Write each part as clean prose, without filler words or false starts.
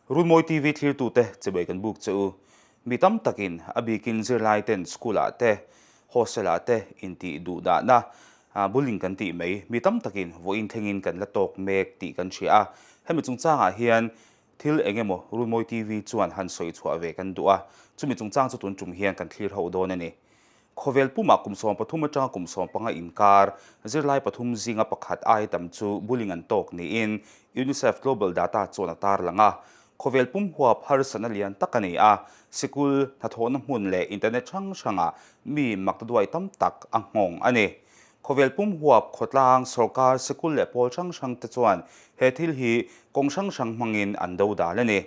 Runmawi TV thlirtute chibai kan buk che u. Mi tam takin a bikin zirlaiten school-ah te, hostel-ah te intih duh dahna bullying kan tih mai mi tam takin vawiin thlengin kan la tawk mek tih kan hria a. Hemi chungchangah hian thil eng emaw Runmawi TV chuan han sawi chhuah ve kan duh a, chumi chungchang chu tun tum hian kan thlir ho dawn a ni. Khawvel pumah kum 13 atanga kum 15 inkar zirlai pathum zinga pakhat ai tam chu bullying an tawk niin UNICEF Global Data chuan a tarlang a. Khawvel pum huap harsatna lian tak a ni a, sikul, hnathawhna hmun leh internet hrang hrangah mi maktaduai tam tak a nghawng a ni. Khawvel pum huap khawtlang, sawrkar, sikul leh pawl hrang hrang te chuan he thil hi kawng hrang hrang hmangin an do dal a ni.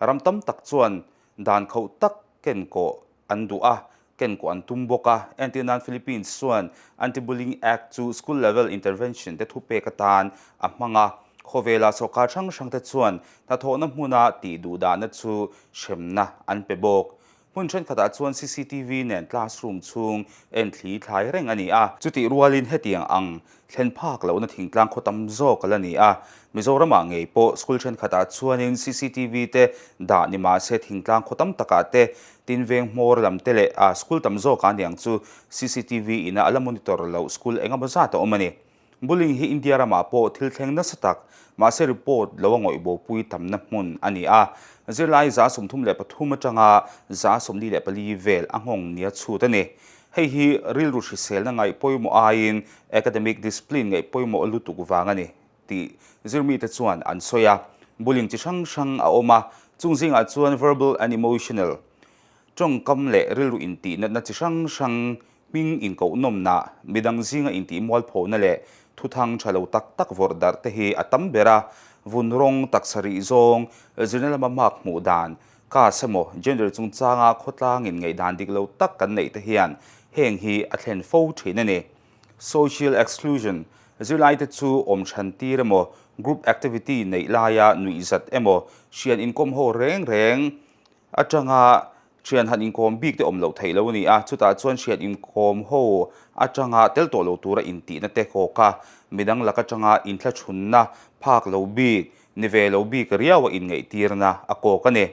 Ram tam tak chuan dan khauh tak kenkawh an duh a, kenkawh an tum bawk a. Entir nan Philippines chuan Anti-Bullying Act chu school level intervention te thupek atan a hmang a. Khawvela sawrkar hrang hrang te chuan hnathawhna hmuna tih duh dahna chu hremna an pe bawk. Hmun thenkhatah chuan cctv nen classroom chhung en thli thlai reng a ni a. Chutih rualin hetiang ang thlen phak lohna thingtlang khaw tam zawk a la ni a. Mizoramah ngei pawh school thenkhatah chuanin cctv te dah ni mahse thingtlang khaw tam takah te tin veng hmawr lam te leh a school tam zawkah aniang chu cctv ina a la monitor loh school engemaw zat a awm a ni. Bullying hi India ramah pawh thil thleng nasa tak, mahse report lo a ngawih bopui tamna hmun a ni a. Zirlai 33 atanga 44 vel a nghawng nia chhut a ni. Hei hi rilru hriselna ngaih pawimawh aiin academic discipline ngaih pawimawh lutuk vang a ni tih zirmite chuan an sawi a. Bullying chi hrang hrang a awm a, chung zingah chuan verbal and emotional, tawngkam leh rilru intih natna chi hrang hrang Hming inkohnawmna, midang zinga intih mualphona leh thuthang tha lo tak tak vawrh darh te hi a tam ber a, vun rawng taksa rih zawng, zirna lama mark hmuh dan, caste emaw gender chungchanga khawtlangin ngaihdan dik lo tak kan neih te hian heng hi a thlen fo thin a ni. Social exclusion, zirlaite chu awm chhan tir emaw, group activity neih laia nuihzat emaw, hrian inkawm ho reng reng atanga Thian han inkawm bik te awm loh theih lo a ni a, chutah chuan thian inkawm ho atanga tel tawh lo tura intihna te kawk a, midang lak atanga inthlachhunna phak lo bik, ni ve lo bik riau a inngaihtirna a kawk a ni.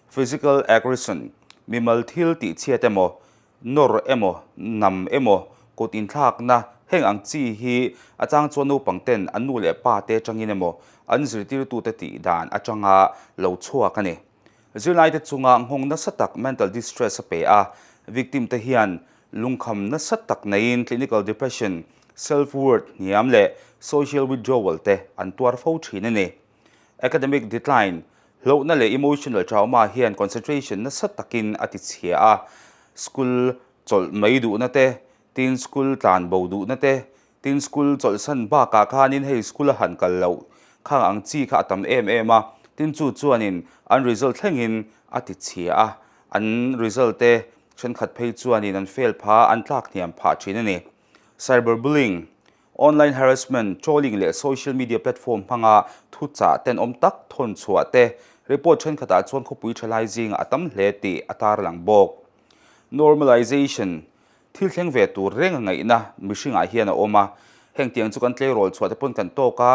Physical aggression, mimal thil tihchhiat emaw, nawr emaw, nam emaw, kut inthlakna, heng ang chi hi a chang chuan naupang ten an nu leh pa te atangin emaw, an zirtirtute tih dan atanga lo chhuak a ni. Zirlaite chunga nghawng nasa tak mental distress a pe a, victim te hian lungkham nasa tak neiin clinical depression, self-worth hniam leh social withdrawal te an tuar fo thin a ni. Academic decline, hlauhna leh emotional trauma hian concentration nasa takin a tichhia a, school chawlh mai duhna te, tin school tlan bo duhna te, Tin school chawlhsan bakah khanin hei school a han kal loh khang ang chi kha a tam em em a, tin chu chuanin an result thlengin a ti chhia a, an result te thenkhat phei chuanin an fail pha an tlak hniam phah thin a ni. Cyberbullying, online harassment, trolling leh social media platform hmanga thuchah tenawm tak thawn chhuah te report thenkhatah chuan khawpui thalai zingah a tam hle tih a tarlang bawk. Normalization, Thil thleng ve tur reng a ngaihna mihringah hian a awm a, heng tiang chu kan tleirawl chhuah te pawn kan tawk a,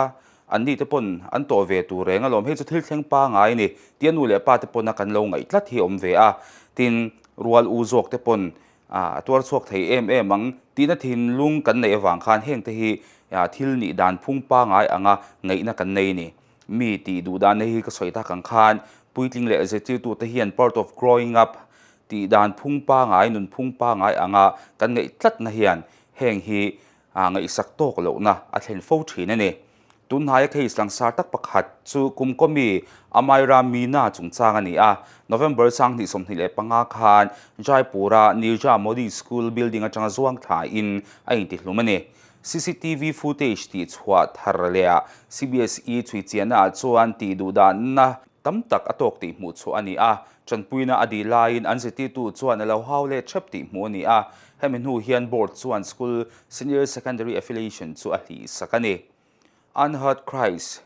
an ni te pawn an tawh ve tur reng alawm, hei chu thil thleng pangai a ni tia nu leh pa te pawna kan lo ngaih tlat hi a awm ve a, tin rual u zawk te pawn a tuar chhuak thei em em ang tihna thinlung kan neih avang khan heng te hi thil nih dan phung pangai anga ngaihna kan nei a ni. Mi tih duh dan hi ka sawi tak ang khan puitling leh zirtirtute hian part of growing up Tih dan phung pangai, nun phung pangai anga kan ngaih tlatna hian heng hi ngaihsak tawk lohna a thlen fo thin a ni. Tunhnaia case langsar tak pakhat chu kum kawmi Amaira Meena chungchang a ni a. November 2025 khan Jaipur-a Nirja Modi School building atanga zuang thlain a intihlum a ni. Cctv footage tihchhuah thar leh CBSE chhuichiahnaah chuan tih duhdanna Tam tak a tawk tih hmuh chhuah a ni a, tanpuina a dih laiin an zirtirtu chuan a lo hau leh thep tih hmuh a ni a, hemi hnu hian board chuan school senior secondary affiliation chu a hlihsak a ni. Unheard Cries,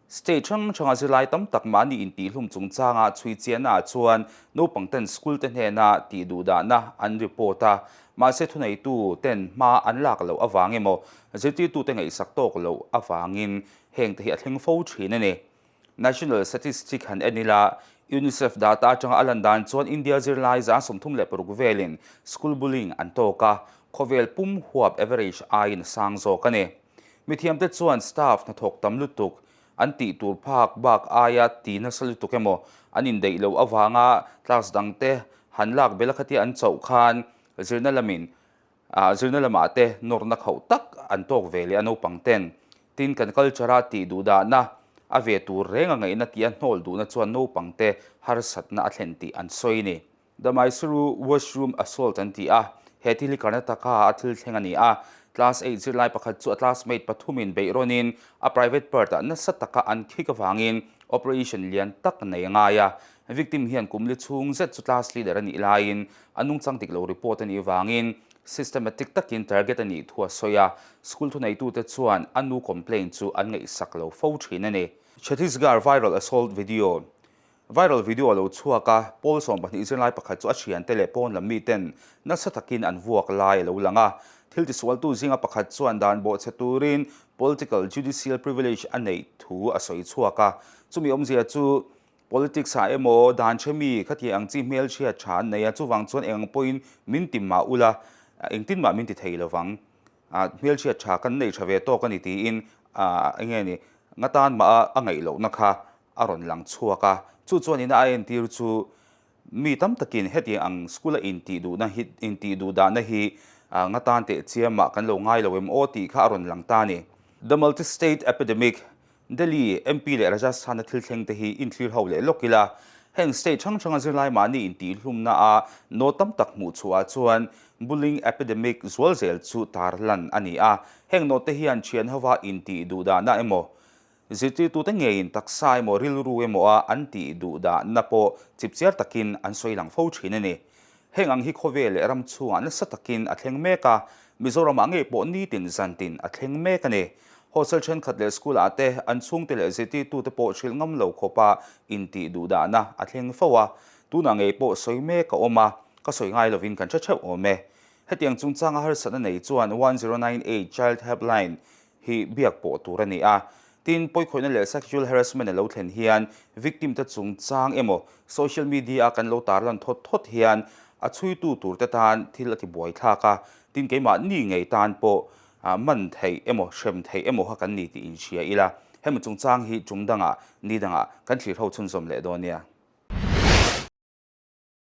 State hrang hranga zirlai tam tak mahni intihhlum chungchanga chhui chiahnaah chuan naupangten school te hnena tih duhdahna an report a, mahse thuneitu ten hma an lak loh avang emaw zirtirtute ngaihsak tawk loh avangin hengte hi a thleng fo thin a ni. National Statistic han en ila, UNICEF data atanga a lan dan chuan India zirlai 36 velin school bullying an tawk a, khawvel pum huap average aiin a sang zawk a ni. Mithiamte chuan staff hnathawk tam lutuk an tih tur phak bak aia ti nasa lutuk emaw an indaih loh avanga class dangte han lak bela khatia an chauh khan zirna lamin Zirna lamah te nawrna khauh tak an tawk ve leh a naupang ten. Tin, kan culture a tih duh dahna a ve tur reng a ngaihna tih a hnawl duhna chuan naupang te harsatna a thlen tih an sawi ni. The Mysuru Washroom Assault an ti a, he thil hi Karnataka a thil thleng a ni a. Class eight zirlai pakhat chu a classmate pathumin beih rawnin a private part ah nasa taka an khik avangin operation lian tak nei a ngai a. Victim hian kum li chhung zet chu class leader a nih laiin A nungchang dik lo report a nih vangin systematic takin target a nih thu a sawi a, school thuneitute chuan a nu complaint chu an ngaihsak lo fo thin a ni. Chhattisgarh viral assault video Viral video a lo chhuak a, pawl 12 zirlai pakhat chu a thiante leh pawn lam miten nasa takin an vuak lai a lo lang a. Thil tisualtu zinga pakhat chuan dan bawhchhe turin political judicial privilege a neih thu a sawi chhuak a, chumi awmzia chu Politics ah emaw dan che mi khati ang chi hmelchhiat tha an nei a, chuvang chuan eng ang pawhin min ti mah ula, engtin mah min ti thei lovang. Hmelchhiat tha kan nei tha ve tawk a ni tiin eng nge ni ngatan mah a ngaih lohna kha a rawn lang chhuak a. Chu chuan ina a entir chu mi tam takin hetiang ang school a intih duhna hi intih duh dahna hi ngatan teh chiam mah kan lo ngai lo em aw tih kha a rawn lang ta a ni. The Multi-State Epidemic Delhi MP leh Rajasthan-a thil thleng te hi inthlir ho leh lawk ila, heng state hrang hranga zirlai mahni intihhlumna a note tam tak hmuh chhuah ah chuan bullying epidemic zual zel chu tar lan a ni a. Heng note te hian thian hova intih duhdahna emaw, zirtirtute ngeiin taksa emaw rilru emaw a an tih duhdahna pawh chipchiar takin an sawi lang fo thin a ni. Heng ang hi khawvel leh ram chhungah nasa takin a thleng mek a, Mizoramah ngei pawh nitin zantin a thleng mek a ni. Hostel thenkhat leh school ah te an chhungte leh zirtirtute pawh hrilh ngam lo khawpa intih duhdahna a thleng fo a, tunah ngei pawh sawi mek a awm a, ka sawi ngai lovin kan hre theuh awm e. Hetiang chungchanga harsatna nei chuan 1098 Child Helpline hi biak pawh tur a ni a. Tin, pawikhawihna leh sexual harassment a lo thlen hian victim te chungchang emaw social media a kan lo tarlan thawt thawt hian a chhuitu tur te tan thil a ti buai thlak a. Tin, keimahni ngei tan pawh man theih emaw hrem theih emaw kha kan ni tih inhria ila. Hemi chungchang hi tum dangah ni dangah kan thlir ho chhunzawm leh dawn nia.